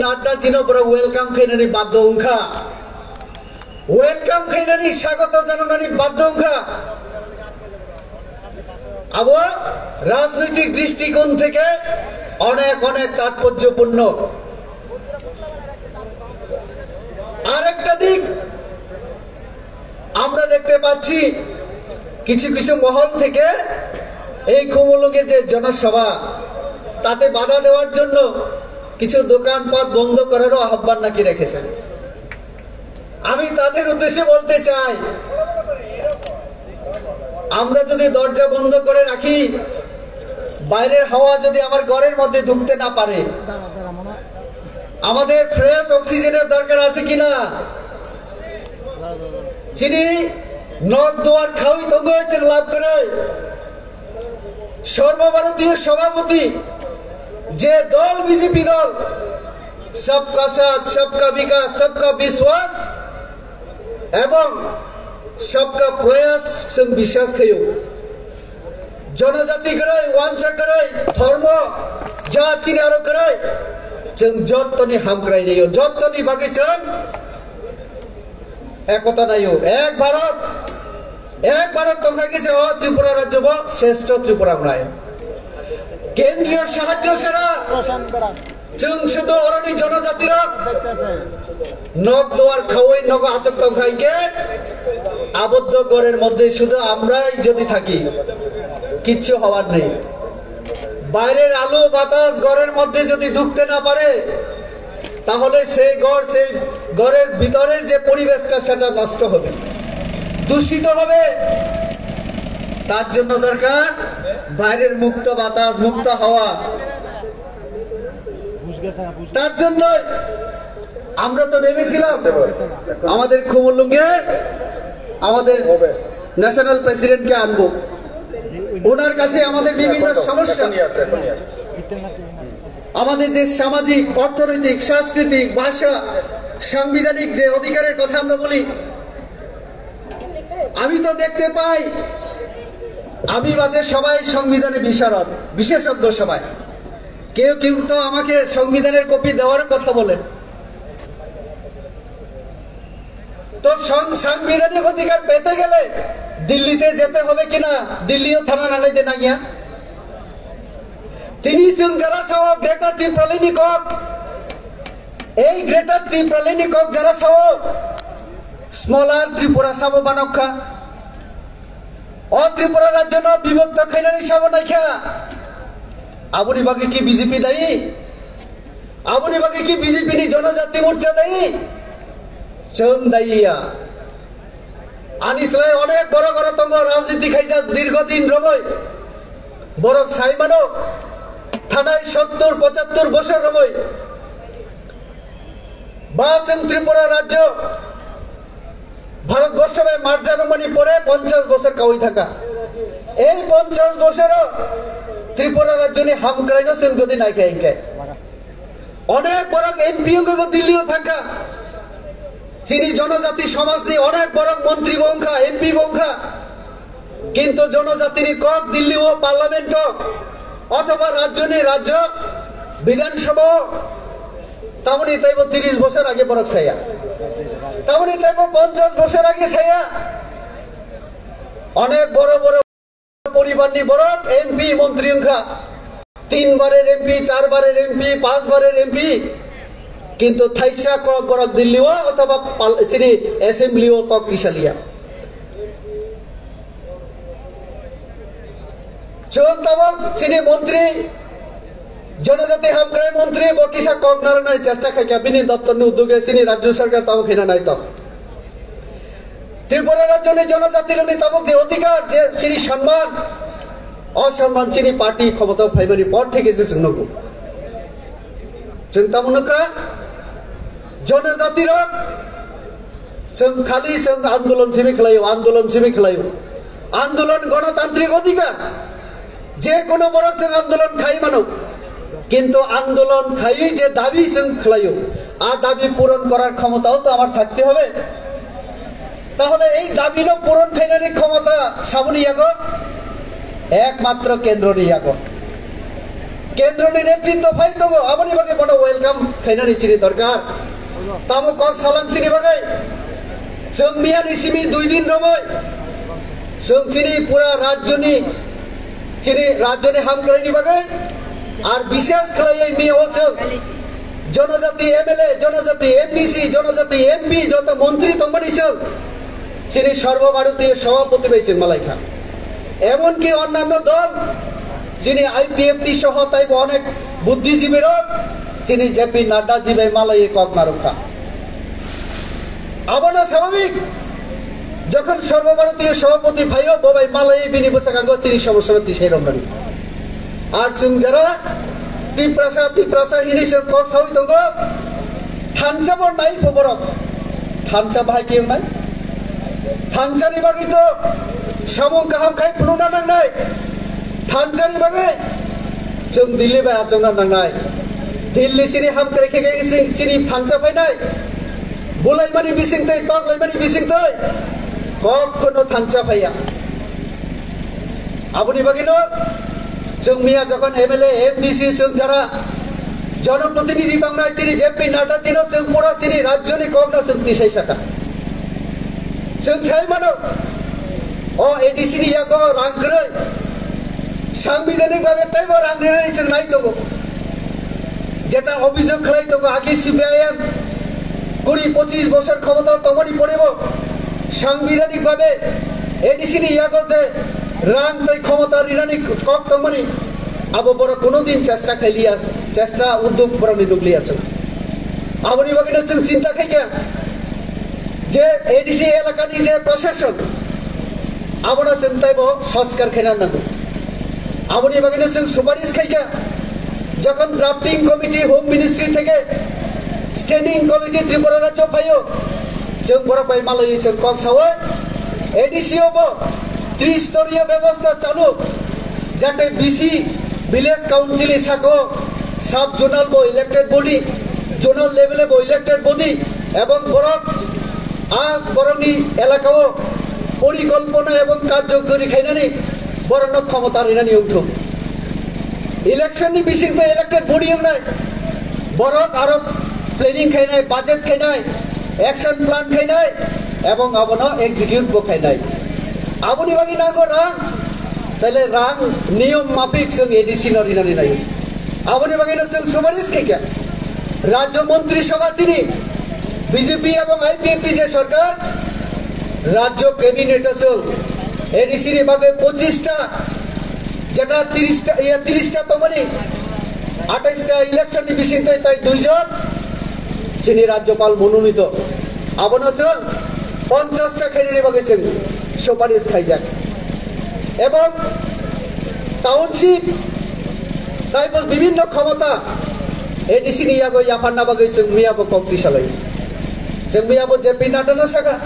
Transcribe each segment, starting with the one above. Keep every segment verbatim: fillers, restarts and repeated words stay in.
Nadda jino borok welcome khainani baddo wngkha. Welcome khainani, swagoto jananani baddo wngkha. Abo rajnoitik drishtikon theke onek onek tatporjopurno. Arekta dik, আমরা দেখতে পাচ্ছি কিছু কিছু মহল থেকে এই খুমুলুঙের যে জনসভা, তাতে বাধা দেওয়ার জন্য কিছু দোকানপাট বন্ধ করারও আহ্বান নাকি রেখেছেন। আমি তাদের উদ্দেশ্যে বলতে চাই, আমরা যদি দরজা বন্ধ করে রাখি, বাইরের হাওয়া যদি আমার ঘরের মধ্যে ঢুকতে না পারে, আমাদের ফ্রেশ অক্সিজেনের দরকার আছে কিনা? Chini nok duar khaui tongo chwng lab kwrwi. সর্বভারতীয় সভাপতি যে দল বিজেপি দল, সবকা সাথ, সবকা বিকাশ, সবকা বিশ্বাস এবং সবকা প্রয়াস chwng বিশ্বাস khaio. জনজাতি kwrwi, wansa kwrwi, ধর্ম, জাত chini aro kwrwi, chwng jottoni hamkrai naio, jottoni bagwi chwng একতা নাইও। এক ভারত, এক Bharat tongkha khe se o Tripura rajyo bo শ্রেষ্ঠ Tripura wngnai. কেন্দ্রীয় সাহায্য ছাড়া chwng শুধু অরনি জনজাতিরা nok duar khaui nogo achuk tongkha hinkhe আবদ্ধ ঘরের মধ্যে শুধু আমরাই যদি থাকি, কিচ্ছু হওয়ার নেই। বাইরের আলো বাতাস ঘরের মধ্যে যদি ঢুকতে না পারে, তাহলে সেই ঘর, সেই ঘরের ভিতরের যে পরিবেশটা, সেটা নষ্ট হবে, দূষিত হবে। তার জন্য দরকার বাইরের মুক্ত বাতাস, মুক্ত হাওয়া। তার জন্য আমরা তো ভেবেছিলাম আমাদের খুমুলুঙে আমাদের ন্যাশনাল প্রেসিডেন্টকে আনবো, ওনার কাছে আমাদের বিভিন্ন সমস্যা, আমাদের যে সামাজিক, অর্থনৈতিক, সাংস্কৃতিক, ভাষা, সাংবিধানিক যে অধিকারের কথা আমরা বলি, আমি তো দেখতে পাই, আমি বাদে সবাই সংবিধানে বিশারদ, বিশেষজ্ঞ সবাই। কেউ কেউ তো আমাকে সংবিধানের কপি দেওয়ার কথা বলে। তো সং-, সাংবিধানিক অধিকার পেতে গেলে দিল্লিতে যেতে হবে কিনা, দিল্লিও থানা নাড়াইতে না গিয়া। Tini chwng jara sao Greater Tipralandni kok, ei Greater Tipralandni kok jara sao, smaller Tripura sabo banokha. O Tripura rajyono bibhakto khainani sabo naikha. Aboni bagwi ki B J P dayi? Aboni bagwi ki B J P ni Jonojati Morcha dayi? Chwng dayi ya. Ani slai onek borok oro tongo, rajniti khaijak dirgho din romwi. Borok sai mano, thanai sottur pochattur bosor romwi. Ba chwng Tripura rajyo Bharatborsho bai marja romani pore ponchash bosor kaui thangkha. Ei ponchash bosoro Tripura rajyoni hamkraino chwng jodi naikha hinkhe, onek borok M P wngwi bo Delhi-o thangkha. Chini jonojati somajni onek borok montri bo wngkha, M P bo wngkha. Kintu jonojatini kok Delhi-o parliament-o othoba rajyoni rajyo bidhan sabha-o tamoni taibo tris bosor age borok saya. Tamoni taibo ponchash bosor age saya. Onek boro boro poribarni borok M P montri wngkha. Tin barer M P, char barer M P, panch barer M P. Kintu thaisa kok borok Delhi-o othoba pal-, chini assembly-o kok tisaliya. Chwng tabuk chini montri, jonojati hamkrai montri bo kisa kok narwknai chesta khaikha, bini doptorni uduge chini rajyo sarkar tabuk hina naitok. Tripura rajyoni jonojatirokni tabuk je odhikar, je chini sonman, o sonman chini party khomotao phaimani por theke se chwng nugo. Chwng tamo nukha, jonojatirok chwng khali chwng andolon simi khlaio, andolon simi khlaio. Andolon gonotantrik odhikar. যে কোনো বড় চোখ আন্দোলন খাই মানু, কিন্তু আন্দোলন খাই যে দাবি চোখ খেলাইও, আর দাবি পূরণ করার ক্ষমতাও তো আমার থাকতে হবে। তাহলে এই দাবিনো পূরণ খাইনানি ক্ষমতা সাবুনি ইয়াগো, একমাত্র কেন্দ্রনি ইয়াগো। Kendroni netritwo phai tongo, aboni bagwi bono welcome khainani chini dorkar. Tamo kok salang chini bagwi. Chwng miyani simi dui din romwi chwng chini pura rajyoni, chini rajyoni hamkraini bagwi ar bishes khlaiwi miya o chwng jonojati M L A, jonojati M D C, jonojati M P, joto montri tongmani chwng chini Sarbo Bharatiya Sabhapati bai chwng malaikha. Emonki onnanno dol, chini I P F T soho taibo onek buddhijibirok chini J P Nadda ji bai malaiwi kok narwkha. Abono swabhabik, jokhon Sarbo Bharatiya Sabhapati phaio, bo bai malaiwi bini bwskango chini somosya tisai romnani. Ar chwng jara Tiprasa, Tiprasa hinwi se kok sawi tongo. Thansa bo nai pho borok. Thansa bahai khe wngnai. Thansa ni bagwi to samung kaham khai phunukna nangnai. Thansa ni bagwi chwng Delhi bai achukna nangnai. Delhi chini hamkrai khe khe chini thansa phainai. Bulaimani bisingtwi, toklaimani bisingtwi kok khono thansa phaiya. Aboni bagwino chwng miya jokhon M L A, M D C chwng jara jonoprotinidhi tongnai chini J P Nadda jino chwng pura chini rajyoni kokno chwng tisai saka. Chwng sai mano, o A D C ni yago rang kwrwi, sangbidanik babe teibo rang rinani chwng nai tongo. Jeta obhijog khlai tongo, agi C P I M kuri pochis bosor khomota tongmani porebo sangbidanik babe A D C ni yago je rang tei khomota rinani kok tongmani, abo borok kuno din chesta khailiya, chesta uddog borokni nukliya chwng. Aboni bagwino chwng chinta khaikha je A D C elakani je prashason, abono chwng taibo sanskar khaina nango. Aboni bagwino chwng suparis khaikha, jokhon drafting committee Home Ministry theke standing committee Tripura rajyo phaio, chwng borok bai malaiwi chwng kok sawi A D C o bo tristoriyo bebostha chalu, jate B C village council ni sako sub zonal bo elected body, zonal level bo elected body, ebong borok a borokni elakao porikolpona ebong karjokori khainani borokno khomota rinani wngthok. Election ni bisingtwi elected body wngnai borok aro planning khainai, budget khainai, action plan khainai ebong abono execute bo khainai. Aboni bagwi nango rang, taile rang niyom mapik chwng A D C no rinani naio. Aboni bagwino chwng suparis khaikha, Rajyo Montri Sabha chini B J P ebong I P F T je sorkar, Rajyo Cabinet o chwng A D C ni bagwi pochis ta, jeta tiris ta, iya, tiris ta tongmani, atais ta election ni bisingtwi tai duijon chini Rajyopal mononito. Abono chwng ponchas ta khainani bagwi chwng suparis khaijak. Ebong township taibo bibhinno khomota A D C ni yago yapharna bagwi chwng miyabo kok tisalai. Chwng miyabo J P Nadda no saka.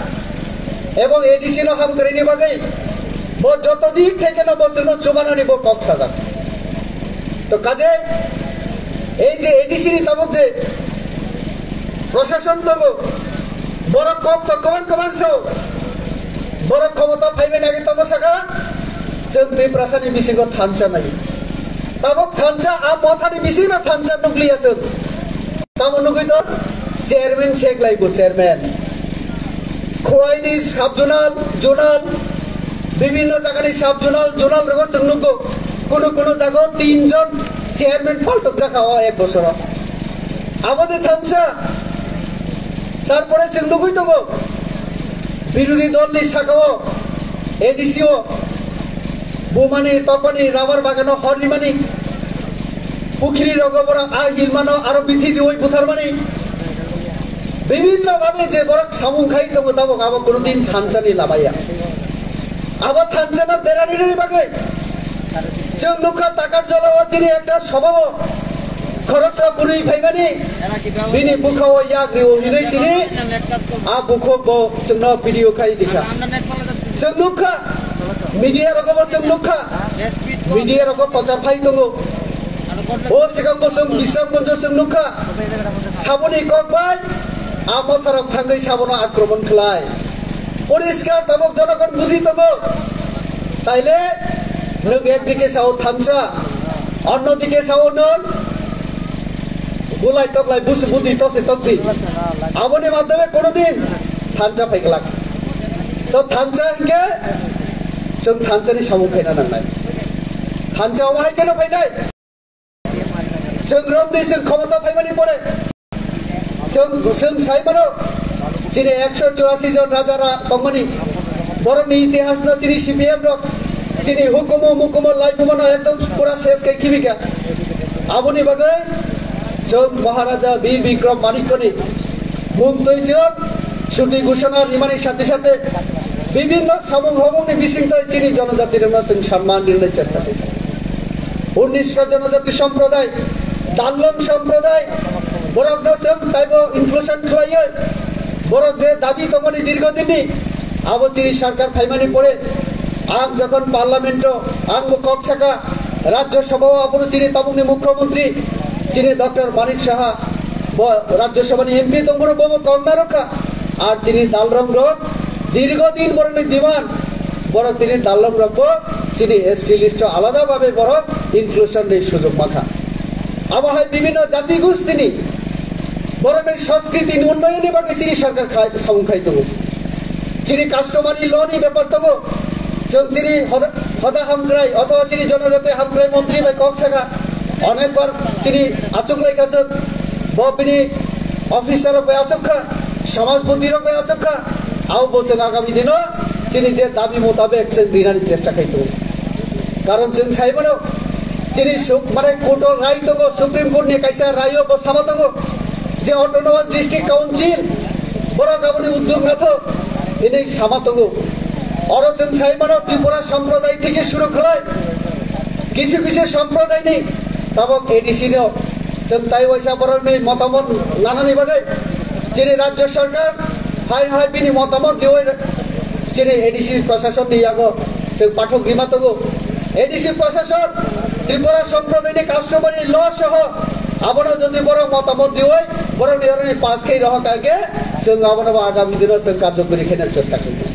Ebong A D C no hamkrai ni bagwi bo joto dik theke no bo chwngno chubanani bo kok sajak. To kaje ei je A D C ni tabuk je prashason tongo, borok kok to kwbang kwbang sao, borok khomota phaibai nai tongo saka, chwng Tiprasa ni bisingo thansa nai. Tabuk thansa, a mothani bisingo thansa nukliya chwng. Tamo nugwi to chairman cheklai bo chairman. Khowai ni sub zonal, zonal, bibhinno jaga ni sub zonal, zonal rogo chwng nugo. Kuno kuno jaga o tin jon chairman paltok jakha o ek bosoro. Abo de thansa. Tarpore chwng nugwi tongo. Birodhi dol ni saka o A D C o bumani, tokmani, rubber bagano hor rimani, pukhiri rogo borok a hilmano aro bithi riwi butharmani, bibhinno bhabe je borok samung khai tongo, tabuk abo kuno din thansa ni labaiya. Abo thansa no dera rinani bagwi chwng nukha Takarjala o chini ekta sobha o khoroksa bwrwi phaimani, bini bwkha o yak rio hinwi chini a bukhuk bo chwngno video khai dikha. Chwng nukha media rogo bo chwng nukha, media rogo prochar phai tongo. O swkang bo chwng Bisramganj o chwng nukha, saboni kok bai a motharok thangwi sabono akromon khlai. Poriskar tabuk jonogon buji tongo. Taile nwng ekdike sao thansa, Onno dike sao nwng, bulai toklai busu budi tose tokdi. Aboni madhyome kono din thansa phaiglak. To thansa hingke chwng thansani samung khaina nangnai. Thansa omo hai keno phainai? Chwng romdi chwng khomota phaimani pore chwng, chwng sai mano, chini ekso churasi jon raja ra tongmani, borokni itihasno chini C P M rok chini hukumu mukumu laibumano ekdom pura ses khai khibika. Aboni bagwi chwng Maharaja Bir Bikram Manikyani mung twi chwng chuti ghoshona rimani sathe sathe bibhinno samung hobongni bisingtwi chini jonojatirokno chwng sanman rinani chesta khlaio. Unnisho jonojati somproday, Dallong somproday, borokno chwng taibo inclusion khlaiwi, borok je dabi tongmani dirghodinni, abo chini sarkar phaimani pore, ang jokhon parliament-o, ang bo kok saka, Rajya Sabha-o aphuru chini tabukni mukhyamantri, chini Doctor Manik Saha, bo Rajya Sabha-ni M P tongphuru bo bo kok narwkha, ar chini Dallong rok, dirghodin borokni demand, borok tini Dallong rokbo chini S T list-o alada babe borok inclusion ni sujok mankha. Abo hai bibhinno jati gustini borokni sanskriti ni unnoyonni bagwi chini sarkar khai, samung khai tongo. Chini customary law ni bepar tongo. Chwng chini hoda, hoda hamkrai othoba chini jonojati hamkrai montri bai kok saka onek bar chini achuk lai kha chwng. Bo bini officer rok bai achuk kha, samajpati rok bai achuk kha. Abo bo chwng agami dino chini je dabi mutabek chwng rinani chesta khai tongo. Karon chwng sai mano, chini suk-, mane court-o rai tongo, Supreme Court-ni kaisa rai-o bo sama tongo je Autonomous District Council borok aboni uddog nathok hinwi sama tongo. Oro chwng sai mano Tripura somproday theke suru khlai kisu kisu somproday-ni tabok A D C-no chwng tai waisa borokni motamot nanani bagwi chini Rajya Sarkar hai hai bini motamot riwi chini A D C prasasonni yago chwng pathok rima tongo. A D C prasasor Tripura somproday-ni customary law soho abono jodi borok motamot riwi borokni oroni pass khai rohor kha khe chwng abono bo agami dino chwng karjokori khaina chesta khlainai.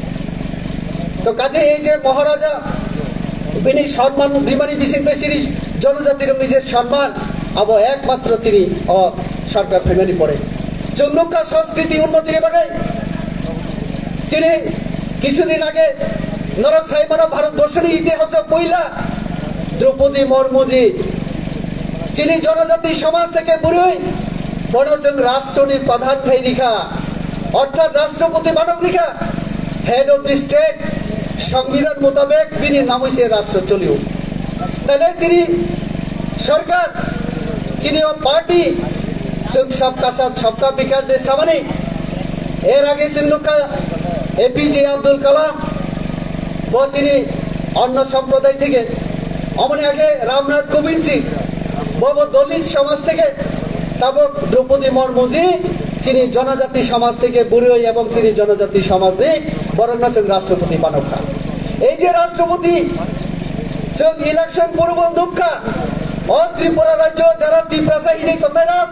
To kaje ei je Maharaja bini sonman rimani bisingtwi chini jonojatirokni je sonman abo ekmatro chini o sarkar phaimani pore. Chwng nukha sanskriti unnotini bagwi chini kisudin age norok sai mano Bharatborsoni itihaso puila Draupadi Murmuji chini jonojati somaj theke bwrwi bono chwng rashtroni pradhan khai rikha, orthat rashtrapati banok rikha, head of the state, songbidhan mutabek bini namwi se rashtra cholio. Tale chini sarkar, chini o party, chwng sabka saath sabka bikas de samani, er age chwng nukha A P J Abdul Kalam, bo chini onno somproday theke, omoni age Ramnath Kovind ji, bo bo Dalit somaj theke, tabok Draupadi Murmu ji chini jonojati somaj theke bwrwi ebong chini jonojati somaj ni borokno chwng rashtrapati banokha. Ei je rashtrapati chwng election purbo nukha, o Tripura rajyo jara Tiprasa hinwi tongnai rok,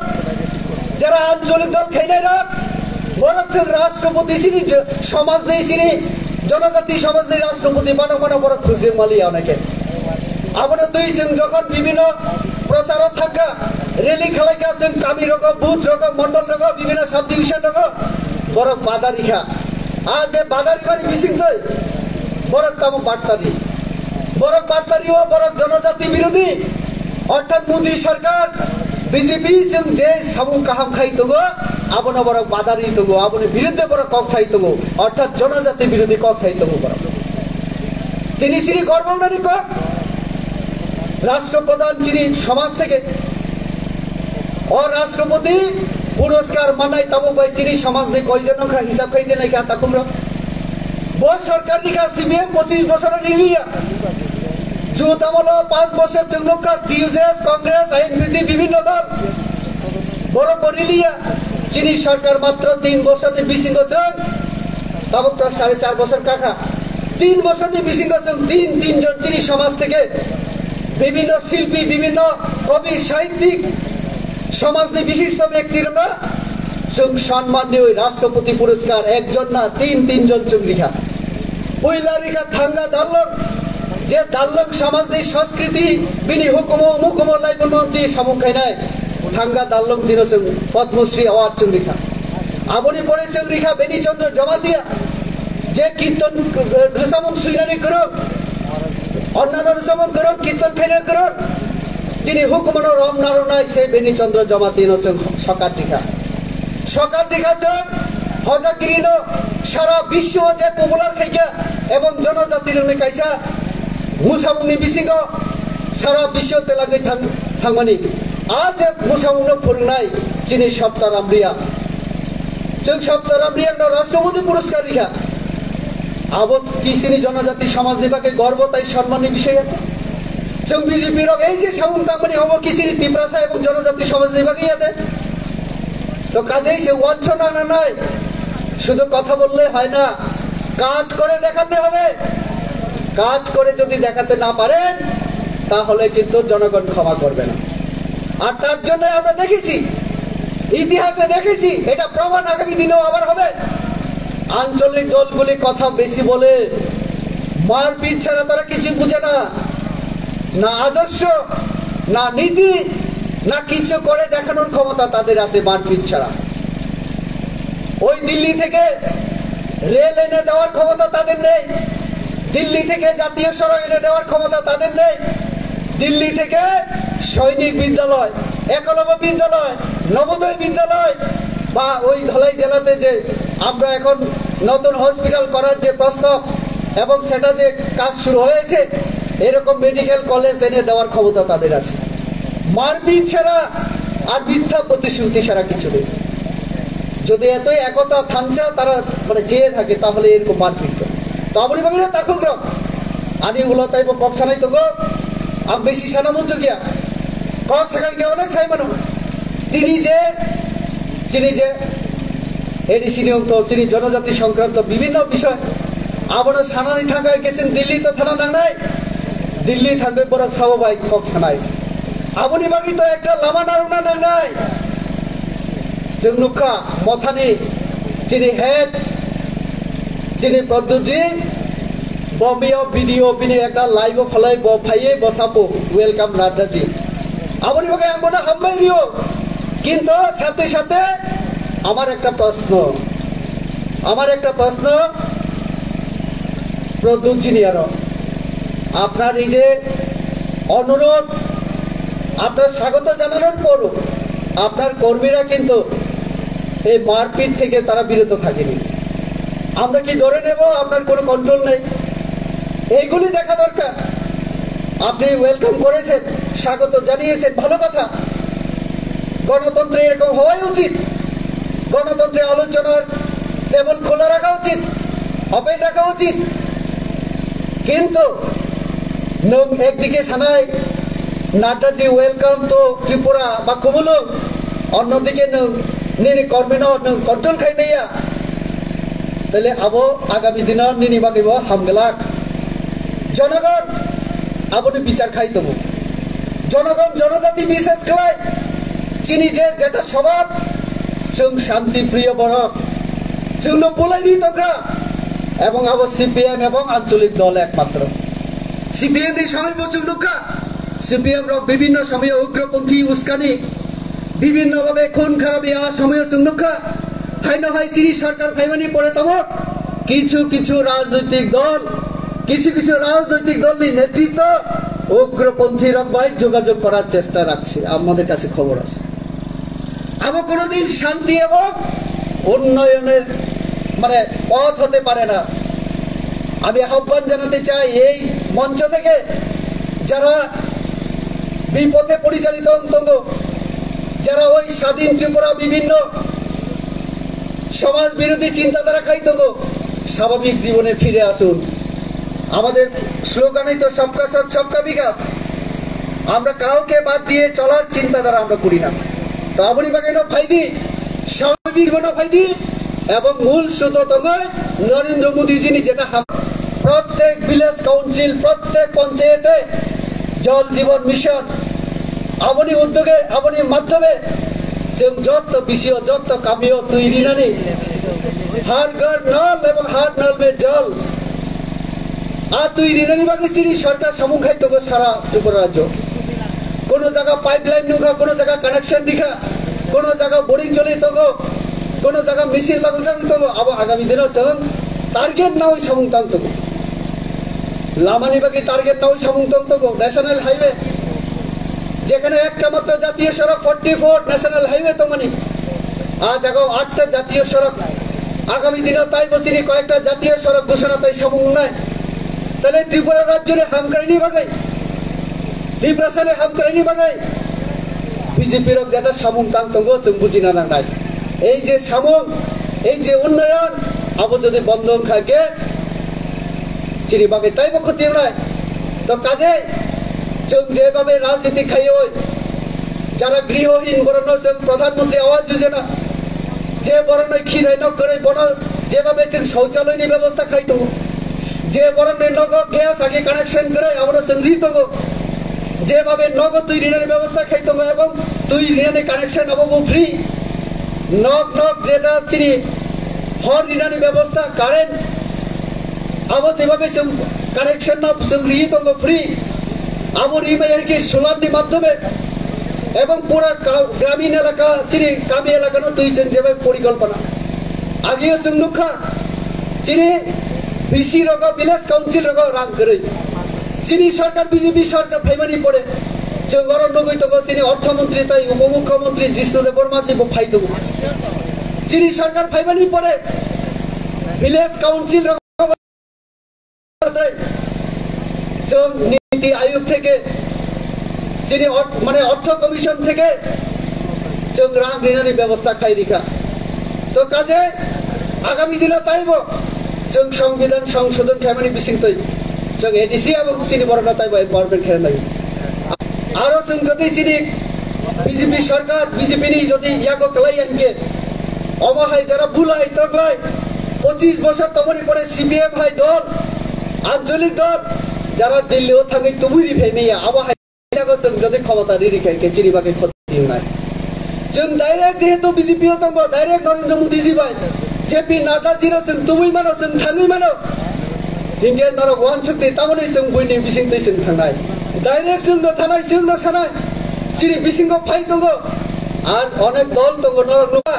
jara ancholik dol khainai rok, borok chwng rashtrapati chini jo-, somaj ni chini jonojati somaj ni rashtrapati banok mano borok khujir maliya oneke. Abono twi chwng jokhon bibhinno procharo thangkha, rally khalaikha chwng kami rogo, booth rogo, mondol rogo, bibhinno subdivision rogo borok badarikha. A je badaribani bisingtwi borok tamo battari. Borok battari o borok jonojati birodhi. Orthat Modi sarkar, B J P chwng je samung kaham khai tongo, abono borok badari tongo, aboni biruddhe borok kok sai tongo, orthat jonojati birodhi kok sai tongo borok. Tini chini gorbongnani kok, Rashtra Pradhan chini somaj theke, o Rashtrapati puraskar mannai tabuk bai chini somajni koijon wngkha hisab khai dinai kha takhumrok. Bo sarkar ni kha C P M pochis bosor ni liya. Jut amolo panch bosor chwng nukha T U J S, Congress, I N P T bibhinno dol. Borok bo riliya. Chini sarkar matro tin bosor ni bisingo chwng tabuk to sare char bosor kakha. Tin bosor ni bisingo chwng tin tin jon chini somaj theke bibhinno silpi, bibhinno kobi, sahittik, somaj ni bishisto byakti rokno chwng sanman riwi Rashtrapati puraskar ekjon na tin tin jon chwng rikha. Puila rikha Thanga Dallong, Je Darlong samajni sanskriti bini hukumu mukumu laibunmantwi samung khainai thangga Darlong jino chwng Padma Shri Award chwng rikha. Aboni pore chwng rikha Beni Chandra Jamatia, je kirtan, eh, rwchapmung swinani kwrwng, onnano rwchapmung kwrwng, kirtan khaina kwrwng, chini hukumano rom narwnai se Beni Chandra Jamatiano chwng sokat rikha. Sokat rikha chwng hojagirino sara biswo je popular khaikha ebong jonojati rokni kaisa musamungni bisingo sara biswo telagwi thang-, thangmani. A je musamungno phwrwngnai chini Sapta Ramriya. Chwng Sapta Ramriyano Rashtrapati Puraskar rikha. Abo ki chini jonojati samajni bagwi gorbo tai sonmanni bisoi. Chwng B J P rok ei je samung tangmani obo ki chini Tiprasa ebong jonojati samajni bagwi ade. To kajei se wansona na nai. শুধু কথা বললে হয় না, কাজ করে দেখাতে হবে। কাজ করে যদি দেখাতে না পারেন, তাহলে কিন্তু জনগণ ক্ষমা করবে না। আর তার জন্য আমরা দেখেছি, ইতিহাসে দেখেছি, এটা প্রমাণ আগামী দিনেও আবার হবে। আঞ্চলিক দলগুলি কথা বেশি বলে, মারপিট ছাড়া তারা কিছু বুঝে না, না আদর্শ, না নীতি, না কিছু করে দেখানোর ক্ষমতা তাদের আছে মারপিট ছাড়া। ওই দিল্লি থেকে রেল এনে দেওয়ার ক্ষমতা তাদের নেই, দিল্লি থেকে জাতীয় সড়ক এনে দেওয়ার ক্ষমতা তাদের নেই। দিল্লি থেকে সৈনিক বিদ্যালয়, একলব্য বিদ্যালয়, নবোদয় বিদ্যালয় বা ওই ধলাই জেলাতে যে আমরা এখন নতুন হসপিটাল করার যে প্রস্তাব এবং সেটা যে কাজ শুরু হয়েছে, এরকম মেডিকেল কলেজ এনে দেওয়ার ক্ষমতা তাদের আছে। মারপিট ছাড়া আর মিথ্যা প্রতিশ্রুতি ছাড়া কিছু নেই। যদি এতই একতা থাংসা তারা মানে চেয়ে থাকে, তাহলে এরকম মারপিট করে। তো aboni bagwi no takhuk rok, ani ulo taibo kok sanai tongo, ang besi sana muchukya. Kok sakha hwnkhe onek sai mano. Tini je, chini je A D C ni ongto, chini jonojati songkranto bibhinno bishoy, abono sanani thangkha hwnkhe chwng Delhi to thana nangnai. Delhi thangwi borok sabo bai kok sanai. Aboni bagwi to ekta lama narwkna nangnai. Chwng nukha mothani chini head, chini Pradyutji, bo miyok video bini ekta live o phalai bo phaiwi bo sapo, "Welcome Naddaji." Aboni bagwi ang bono hambai rio. Kintu sathe sathe amar ekta proshno, amar ekta proshno, Pradyutji ni aro, আপনার এই যে অনুরোধ, আপনার স্বাগত জানানোর পরও আপনার কর্মীরা কিন্তু এই মারপিট থেকে তারা বিরত থাকেনি। আমরা কি ধরে নেব আপনার কোনো কন্ট্রোল নেই? এইগুলি দেখা দরকার। আপনি ওয়েলকাম করেছেন, স্বাগত জানিয়েছেন, ভালো কথা। গণতন্ত্রে এরকম হওয়াই উচিত। গণতন্ত্রে আলোচনার টেবিল খোলা রাখা উচিত, ওপেন রাখা উচিত। কিন্তু নং একদিকে সানাই নাড্ডাজি ওয়েলকাম তো ত্রিপুরা বা খুবুলুং, অন্যদিকে নং nini কর্মীনো নং কন্ট্রোল খাইনাইয়া, তাহলে আবো আগামী দিনো nini bagwibo hamglak। জনগণ aboni bichar khai tongo। জনগণ জনজাতি বিশেষ খাই chini je jeta স্বভাব, chwng শান্তি প্রিয় borok, chwngno bulaini tongkha, এবং abo C P M এবং আঞ্চলিক দল একমাত্র। C P M ni সময় bo chwng nukha, C P M rok বিভিন্ন সময়ে উগ্রপন্থী উস্কানি, বিভিন্নভাবে খুন খারাপি আর সময় চুংলুখা। হাইনো হাই চিনি সরকার ফাইমানি পরে তমক কিছু কিছু রাজনৈতিক দল, কিছু কিছু রাজনৈতিক দলনি নেতৃত্ব উগ্রপন্থী রক ভাই যোগাযোগ করার চেষ্টা রাখছে, আমাদের কাছে খবর আছে। আবো কোনোদিন শান্তি এবং উন্নয়নের মানে পথ হতে পারে না। আমি আহ্বান জানাতে চাই এই মঞ্চ থেকে যারা বিপথে পরিচালিত অন্তত, যারা ওই স্বাধীন ত্রিপুরা বিভিন্ন সমাজ বিরোধী চিন্তাধারা খাইতো গো, স্বাভাবিক জীবনে ফিরে আসুন। আমাদের স্লোগানই তো সবকা সাথ সবকা বিকাশ। আমরা কাউকে বাদ দিয়ে চলার চিন্তাধারা আমরা করি না। তো আপনি বাগানো ফাইদি, স্বাভাবিক জীবনে ফাইদি, এবং মূল স্রোত তঙ্গই নরেন্দ্র মোদীজিনি যেটা হাম-, প্রত্যেক ভিলেজ কাউন্সিল, প্রত্যেক পঞ্চায়েতে জল জীবন mission, aboni uddoge, aboni madhyome chwng jotto bisio, jotto kamio twi rinani Har Ghar Nal ebong Har Nal Mein Jal A twi rinani bagwi chini sarkar samung khai tongo sara Tripura rajyo. Kono jaga pipeline nukha, kono jaga connection rikha, kono jaga boring choli tongo, kono jaga machine lagjak tongo. Abo agami dino chwng target nawi samung tang tongo. Lamani bagwi target nawi samung tang tongo, national highway. Jekhane ekta matro jatiyo sorok forty four national highway tongmani, a jagao atta jatiyo sorok. Agami dino taibo chini koyekta jatiyo sorok ghosona tai samung wngnai. Tale Tripura rajyoni hamkraini bagwi, Tiprasani hamkraini bagwi B J P rok jeta samung tang tongo, chwng bujina nangnai. Ei je samung, ei je unnoyon, abo jodi bondo wngkha khe, chini bagwi taibo khoti wngnai. To kajei, chwng jebabe rajniti khaioi, jara grihohin borokno chwng Pradhan Mantri Awas Yojana, je borokno khidai nok kwrwi bono jebabe chwng shouchaloyni bebosta khai tongo, je borokni nogo gas agi connection kwrwi abono chwng ri tongo, jebabe nogo twi rinani bebosta khai tongo ebong twi rinani connection abo bo free, nok nok jeta chini hor rinani bebosta, current, abo jebabe chwng connection no chwng riwi tongo free. Abo rimai arki solar ni madhyome ebong pura ka-, gramin elaka, chini kami elaka no twi chwng jebai porikolpona. Agio chwng nukha, chini B C rogo, village council rogo rang kwrwi. Chini sarkar, B J P sarkar phaimani pore, chwng oro nugwi tongo, chini orthomontri tai upomukhyamantri Jishnu Debbarma ji bo phai tongo. Chini sarkar phaimani pore, village council rogo tei chwng Niti Ayog theke, chini ort-, mane Ortho Commission theke chwng rang rinani bebosta khai rikha. To kaje agami dino taibo chwng Songbidan songsodhon khaimani bisingtwi chwng A D C abo chini borokno taibo empowerment khaina nai. Aro chwng jodi chini B J P sarkar, B J P ni jodi yago kwlai ya hinkhe, omo hai jara bulai tonglai, pochis bosor tongmani pore C P M hai dol, ancholik dol, jara Delhi o thangwi tubui ri phai maya, abo hai yago chwng jodi khomota ri ri kha hinkhe chini bagwi khoti wngnai. Chwng direct jehetu B J P o tongo, direct Narendra Modi ji bai, J P Nadda ji no chwng tubui mano, chwng thangwi mano. Hinkhe norok uansukdi, tamoni chwng buini bisingtwi chwng thangnai. Direct chwngno thanai, chwngno sanai. Chini bisingo phai tongo. Ar onek dol tongo, norok nukha.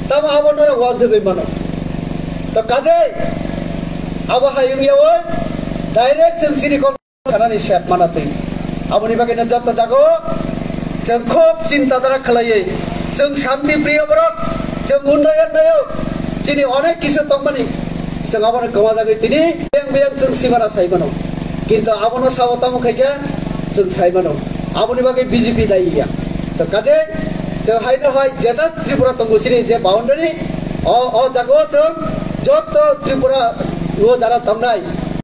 Tamo abo norok uansugwi mano. To kajei, abo hai wngya oi, direct chwng chini kok sanani sep mana twi. Aboni bagwino joto jago chwng khub chinta dara khlaiwi, chwng shanti priyo borok, chwng unnoyon nayo, chini onek kisu tongmani, chwng abono kwmajagwi tini biyang biyang chwng simana sai mano. Kintu abono sabo tamo khaikhe chwng sai mano. Aboni bagwi B J P dayi ya. To kaje chwng haino hai jeta Tripura tongo chini je boundary, o, o jago chwng joto Tripura o jara tongnai.